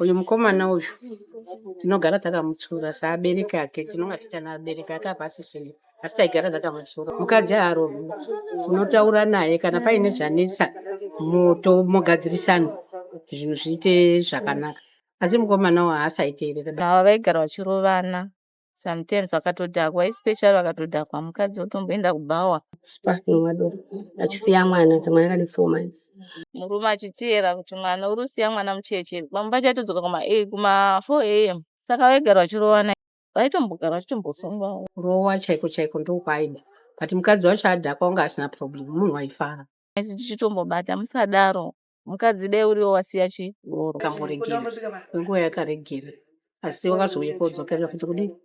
Uyu mukomana uyu tinogara takamutsiura seabereki ake, tinonga tichiti abereki ake hapasisina, asi taigara takamutsiura. Mukadzi haarohwi, tinotaura naye kana paine zvanetsa mogadzirisana kuti zvinhu zviite zvakanaka. Asi mukomana uyu haasaiteerera. Ava vaigara vachirovana sometimes vakatodhakwa, especially vakatodhakwa mukadzi otomboenda kubhawa. Pakumwa doro achisiya mwana, kamwana kane 4 months. Murume achiteera kuti mwana uri kusiya mwana mucheche, vamwe vacho vaitodzoka kuma 4 a.m. Saka vaigara vachirovana, vaitombogara vachitombosungwa. Kurohwa chaiko chaiko ndokwaaida, but mukadzi wacho adhakwa wanga asina problem, munhu waifara. Isu tichitombobata musadaro, mukadzi dai uriwo wasiya chidoro. Akamboregera kwenguva yakaregera, asi wakazouya kodzokera futi kudii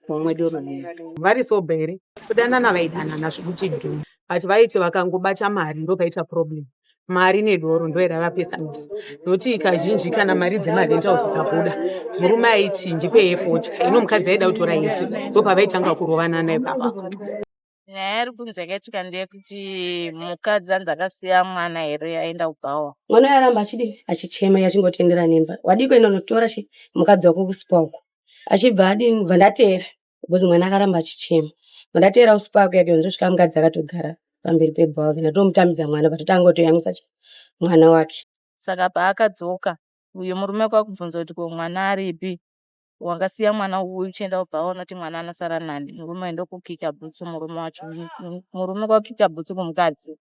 kumwe doro riya. Vari sober here? Kudanana vaidanana zvekuti dhu, but vaiti vakangobata mari ndopaita problem. Mari nedoro ndo yaivapesanisa, nokuti kazhinji kana mari dzemarentals dzabuda, murume aiti ndipei fodya, ino mukadzi aida kutora yese, ndopavaitanga kurovanana ipapa. Nyaya iri kunzi yakaitika ndeyekuti mukadzi anzi akasiya mwana here aenda kubhawa. Mwana uyu aramba achidini, achichema, iye achingotendera nemba. Wadii kuenda unotora chi mukadzi wako kuSpar uko? Achibva adini, bva ndateera because mwana akaramba achichema. Bva ndateera kuSpar kuya, ndosvika mukadzi akatogara pamberi pebhawa, ndatomutambidza mwana, patotanga kutoyamwisa chi mwana wake. Saka paakadzoka uyu murume kwakubvunza kuti ko mwana aripi, wakasiya mwana uyu uchienda kubhawa, unoti mwana anosara nani? Murume ndokukika bhutsu, murume wacho, murume kwakukika bhutsu kumukadzi,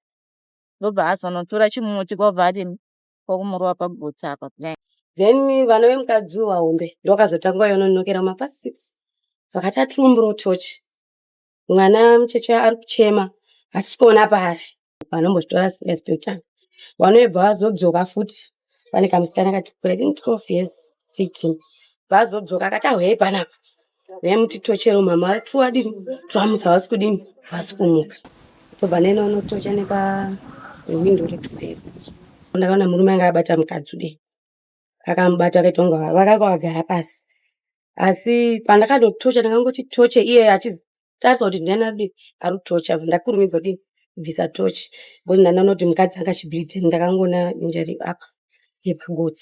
ndobva azonotora chimuti kwabva adini, kwakumurova pagotsi apa kudai. Then vana vemukadzi uyu vahombe ndovakazotanga vayononokera mapast 6, vakati atirumburawo tochi, mwana mucheche ari kuchema, hatisi kuona paari. Vanombozvitora serious pekutanga, vanobva vazodzoka futi pane kamusikana kati kure, I think 12 years, 13, vazodzoka akati ahuyai panapa, uyai mutitochero, mama tuadini twamutsa, havasi kudini, havasi kumuka. Tobva ndaenda unotocha nepahwindo rekuseri, ndakaona murume anga abata mukadzi kudai, akamubata akaita kunge vakanga vagara pasi. Asi pandakanotocha ndakangoti toche, iye achitarisa kuti ndiani adini ari kutocha. Ndakurumidza kudini kubvisa tochi because ndandaona kuti mukadzi anga achibleedha. Ndakangoona injury apa yepagotsi.